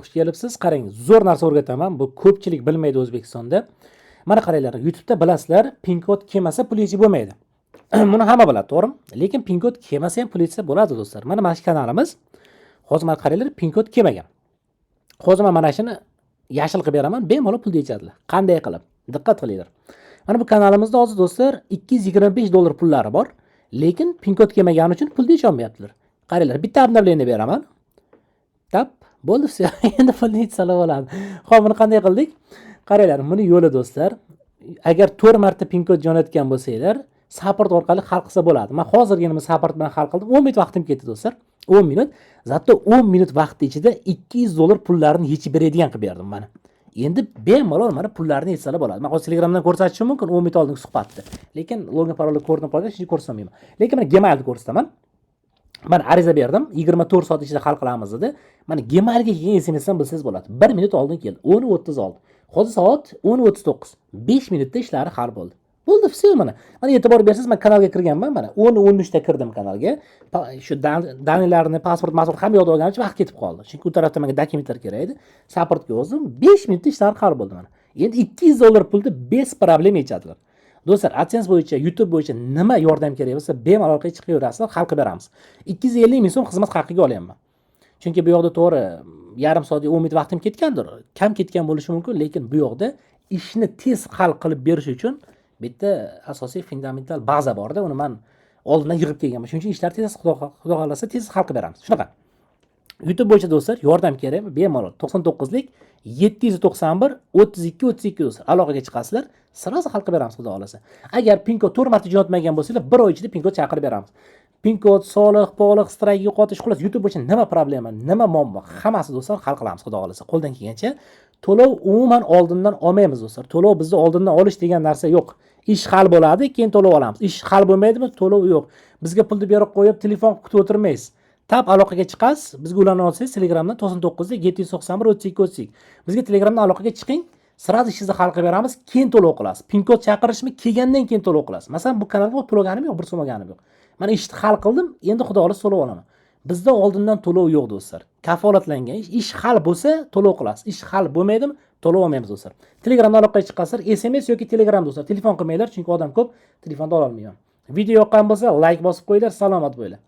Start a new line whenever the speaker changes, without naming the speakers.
Xush kelibsiz. Qarang, zo'r narsa o'rgataman. Bu ko'pchilik bilmaydi O'zbekistonda. Mana qaranglar, YouTube'da bilasizlar, pin kod kelmasa, pul yechib bo'lmaydi. Buni hamma biladi, to'g'rimi? Lekin pin kod kelmasa ham pul yechsa bo'ladi, do'stlar. Mana shu kanalimiz. Hozir mana qaranglar, pin kod kelmagan. Hozir man mana shuni yashil qilib beraman, bemalol pul yechadilar. Qanday qilib? Diqqat qilinglar. Mana bu kanalimizda hozir, do'stlar, 225 dollar pullari bor, lekin pin kod kelmagani uchun pul yecholmayaptilar. Qaranglar, bitta обновление beraman. Tap, bo'ldi, всё. Endi pulni yechsalar bo'ladi. Xo'p, buni qanday qildik? Qaranglar, buni yo'li, do'stlar. Agar 4 marta pin kod jo'natgan bo'lsanglar, support orqali hal qilsa bo'ladi. Men hozirgina support bilan hal qildim. 10 minut vaqtim ketdi, do'stlar. 10 minut. Зато 10 minut vaqt ichida 200 dollar pullarini yechib beradigan qilib berdim mana. Endi bemalol mana pullarni yechsalar bo'ladi. Men hozir Telegramdan ko'rsatishim mumkin 10 minut oldingi suhbatni. Lekin login parolni ko'rinib qolgan, shuning uchun ko'rsatmayman. Lekin mana Gmailni ko'rsataman. Mana ariza berdim, 24 soat ichida hal qilamiz dedi. Mana Gmailga kelgan SMSdan bilsangiz bo'ladi. 1 minut oldin keldi. 10:36. Hozir soat 10:39. 5 minutda ishlari hal bo'ldi. Bo'ldi, всё mana. Mana e'tibor bersangiz, men kanalga kirganman, mana 10:13 da kirdim kanalga. Shu данные larni, pasport, pasport hamma yoqda olganimcha vaqt ketib qoldi. Chunki u tarafda menga dokumentlar kerak edi. Supportga yozdim, 5 minutda ishlar hal bo'ldi mana. Endi 200 dollar pulni без проблем yechadilar. Do'stlar, AdSense bo'yicha, YouTube bo'yicha nima yordam kerak bo'lsa, bemalol chiqaverasizlar, hal qilib beramiz. 250 ming so'm xizmat haqiga olyapman. Chunki bu yoqda to'g'ri yarim soat, 10 minut vaqtim ketgandir. Kam ketgan bo'lishi mumkin, lekin bu yoqda ishni tez hal qilib berish uchun bitta asosiy fundamental baza borda, uni man oldindan yig'ib kelganman. Shuning uchun ishlar tez, xudo xohlasa, tez hal qilib beramiz. Shunaqa. YouTube bo'yicha, do'stlar, yordam kerakmi? Bemalol 99lik 791 32 32, do'stlar. Aloqaga chiqasizlar, сразу hal qilib beramiz, xudo xohlasa. Agar pin kod 4 marta jo'natmagan bo'lsanglar, bir oy ichida pin kod chaqirib beramiz. Pin kod, soliq, poliq, strayk yo'qotish, xullas YouTube bo'yicha nima problema, nima muammo, hammasi, do'stlar, hal qilamiz, xudo xohlasa. Qo'ldan kelgancha to'lov umuman oldindan olmaymiz, do'stlar. To'lov bizda oldindan olish degan narsa yo'q. Ish hal bo'ladi, keyin to'lov olamiz. Ish hal bo'lmaydimi? To'lov yo'q. Bizga pulni berib qo'yib, telefon kutib o'tirmaysiz. Tap aloqaga chiqasiz, bizga ulanib olsangiz Telegramdan 99 791 32 32. Bizga Telegramdan aloqaga chiqing, сразу ishingizni hal qilib beramiz, keyin to'lov qilasiz. Pin kod chaqirishmi, kelgandan keyin to'lov qilasiz. Masalan, bu kanalga pul olganim yo'q, bir so'm olganim yo'q. Mana ishni hal qildim, endi xudo xohlasa to'lov olaman. Bizda oldindan to'lov yo'q, do'stlar. Kafolatlangan ish, ish hal bo'lsa to'lov qilasiz. Ish hal bo'lmaydimi? To'lov olmaymiz, do'stlar. Telegramdan aloqaga chiqasizlar, SMS yoki Telegram, do'stlar. Telefon qilmanglar, chunki odam ko'p, telefonda ola olmayman. Video yoqqan bo'lsa, like bosib qo'yinglar, salomat bo'linglar.